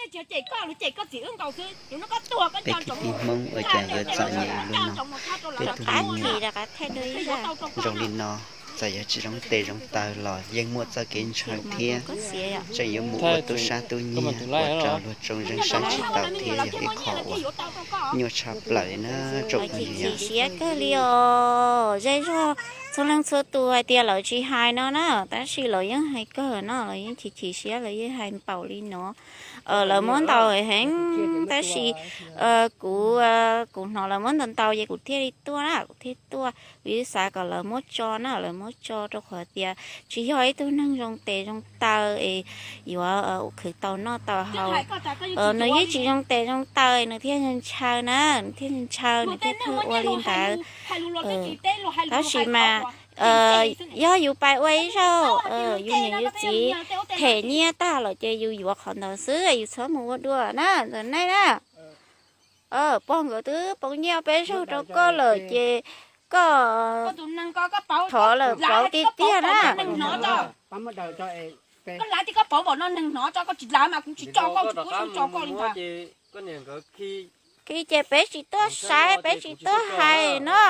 Peb kwv tij Hmoob ua cas yuav txom nyem li no, peb tug zoo li no, txawm yuav tsis zoo tes zoo taw los yeej muaj txoj kev ntshaw thiab. Tseem yuav mus ua tub sab tub nyiag ua rau luag tsoom zeej saib tsis taus thiab yog ib qho uas nyuaj tshaj plaws na tsoom phooj ywg. Chim siab kawg li os, zej zog txhua leej txhua tus hais tias lawv tsis hais no na, tab sis lawv yeej hais kawg no, lawv yeej chim chim siab, lawv yeej hais npaum li no. Lawv muab ntaus heev, tab sis kuv, kuv hnov lawv muab ntaus ntaus ces kuv thiaj li tuaj na, kuv thiaj tuaj, kuv yeej xav kom lawv muab tso na, lawv muab tso rau qhov tias tsis yog ib tug neeg zoo tes zoo taw es yuav khwv tau noj tau haus. Nws yeej tsis zoo tes zoo taw nws thiaj ntshaw na, nws thiaj ntshaw, nws thiaj thwj ua li ntawd. Tab sis mas yog yus pais ua ib zaug, yus niam yus txiv them nyiaj tag lawm ces yus yuav qhov ntawd xwb, yus txhob mus ua dua na ntawm nej na. Pog nkawd twb poob nyiaj peb zaug rau koj lawm ces koj thov lawm pauv tiag tiag na. Khi ces peb tsis tuaj saib, peb tsis tuaj hais no.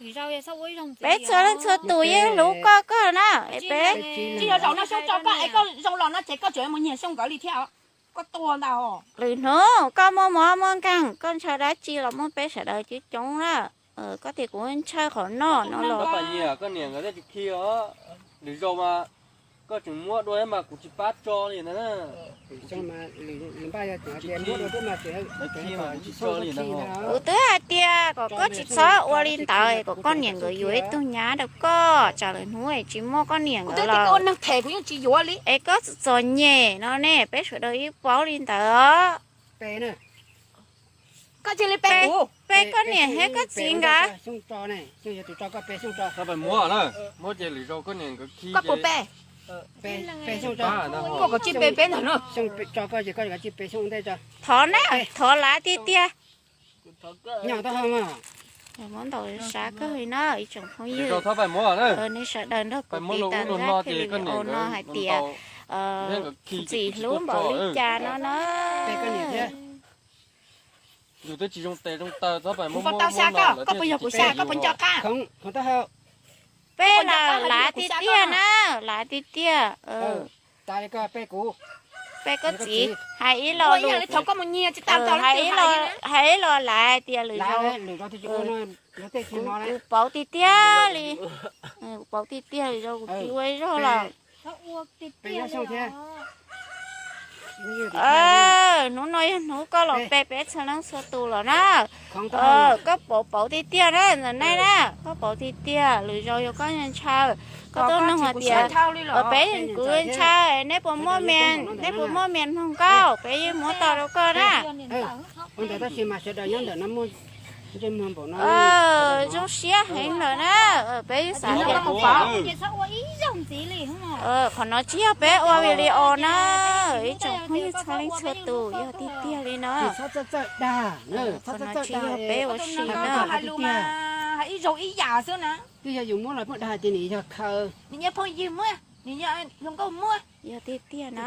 Peb txhua leej txhua tus yeej hlub koj kawg na, es peb lwm hnub koj muaj mob muaj nkeeg koj ntshaw dab tsi los muaj peb sawv daws coob coob na. Koj tias kuv ntshaw qhov noj no los lwm zaus mas koj tseem muab dua mas kuv tsis pab tso li ntag. Kuv twb hais tias kom koj tsis txhob ua li ntawd, kom koj niam nkawd yuav ib tug nyab rau koj, tsam lwm hnub es tsis muaj koj niam nkawd los es koj txom txom nyem no ne, peb sawv daws yeej paub li ntawd. Peb koj niam thiab koj txiv nkawd. Thov na, thov lav tiag tiag. Muab ntaus sab kawg li na ib tsoom phooj ywg, nej sawv daws nrog kuv tiv tas zaj video no hais tias ntxim hlub npaum li cas no na. Yus twb tsis zoo tes zoo taw, txhob pais muab muab no lawm thiaj tsis peb yus. Peb los lav tiag tiag na, lav tiag tiag. Peb koj txiv hais ib lo lus, hais ib lo lav tias lwm zaus kuv pauv tiag tiag li, kuv pauv tiag tiag lwm zaus kuv tsis ua ib zaug lawm. Hnub no yog hnub koj los pe peb txhua leej txhua tus los na. Koj pauv pauv tiag tiag na ntawm nej na, koj pauv tiag tiag, lwm zaus yog koj ntshaw, koj tuaj nug hais tias peb kuv ntshaw, nej puas muaj mias, nej puas muaj mias mloog nkauj, peb yeej muab tau rau koj na. Zoo siab heev lawm na, peb xav tias qhov no tsis yog peb ua video na, ib tsoom phooj ywg txhua leej txhua tus, yog tiag tiag li no. Qhov no tsis yog peb ua si na. Yog tiag tiag na,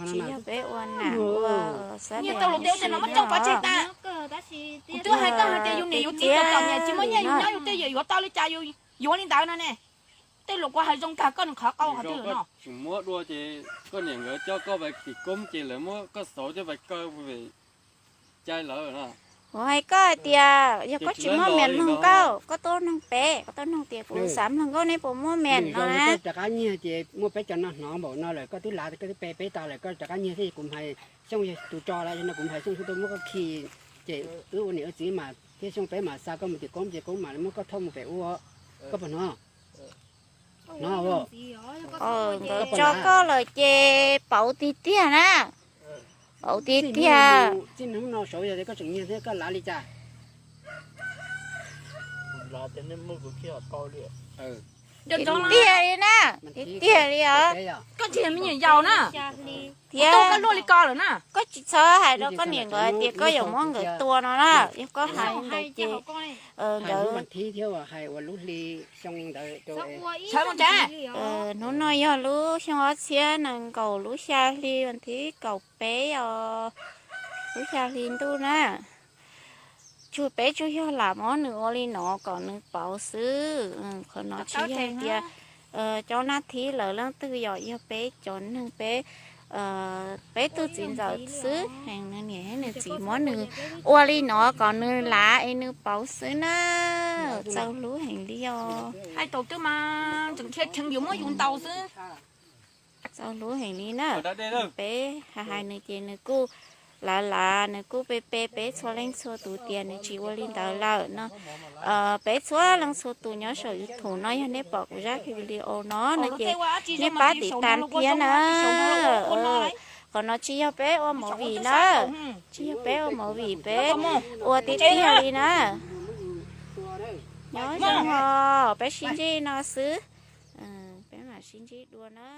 tsis yog peb ua nam ua xab ntes no, tsis muab dua ces koj niam nkawd coj koj pais tim koob ces lawv muab koj xauv coj pais kaw cai lawm na. Kuv hais koj hais tias yog koj tsis muaj mias mloog nkauj, koj tuaj noog peb, koj tuaj noog tias kuv xav mloog nkauj, nej puas muaj mias no na. Rov qab nyiag ces muaj peb cov no hnov npaum no lawm, koj twb lav koj twb pe peb tau lawm, koj rov qab nyiag thiab kuv hais Xyooj yog tus tso lawm no, kuv hais Xyooj xwb tuaj muab koj khi, ces wb ua niam ua txiv mas thiab Xyooj peb mas xa koj mus tim koob ces koob mam li muab koj thauj mus pem ub, koj puas hnov? Hnov. Nkawd tso koj lawm ces pauv tiag tiag na, pauv tiag tiag. Txij hnub no saud yog tias koj tseem nyiag thiab koj lav li cas? Tiag tiag li na, tiag tiag li os. Tsis yog me nyuam yaus na. Thiab koj luaj li ko lawm na. Koj tsis txhob hais rau koj niam nkawd hais tias koj yuav muab nkawd tua no na. Yog koj hais ntawd ces nkawd hnub no yog lub xyoo ob txhiab nees nkaum lub xya hli vas thib kaum peb os, lub xya hli ntuj na. Tsuas peb tsuas yog lam muab nws ua li no kom nws pauv xwb. Qhov no tsis yog tias cov nab thib lawv leej twg yom, yog peb cov neeg peb, peb tug txiv ntxawm xwb, nws niam thiab nws txiv muab nws ua li no kom nws lav es nws pauv xwb na. Txaus hlub heev li os. Hais tau twb mas tseem dhia rheev yuav muab yus ntaus xwb. Txaus hlub heev li na. Peb hais hais nws ces nws kuj lav lav, nws kuj pe pe peb txhua leej txhua tus tias nws tsis ua li ntawd lawm no. Peb txhua leej txhua tus nyob saum YouTube no yog nej pom kuv zaj video no no ces nej pab tim tas thiab na. Qhov no tsis yog peb ua movie na, tsis yog peb ua movie, peb ua tiag tiag li na. Nyob zoo os, peb sib ntsib no xwb. Peb mam sib ntsib dua na.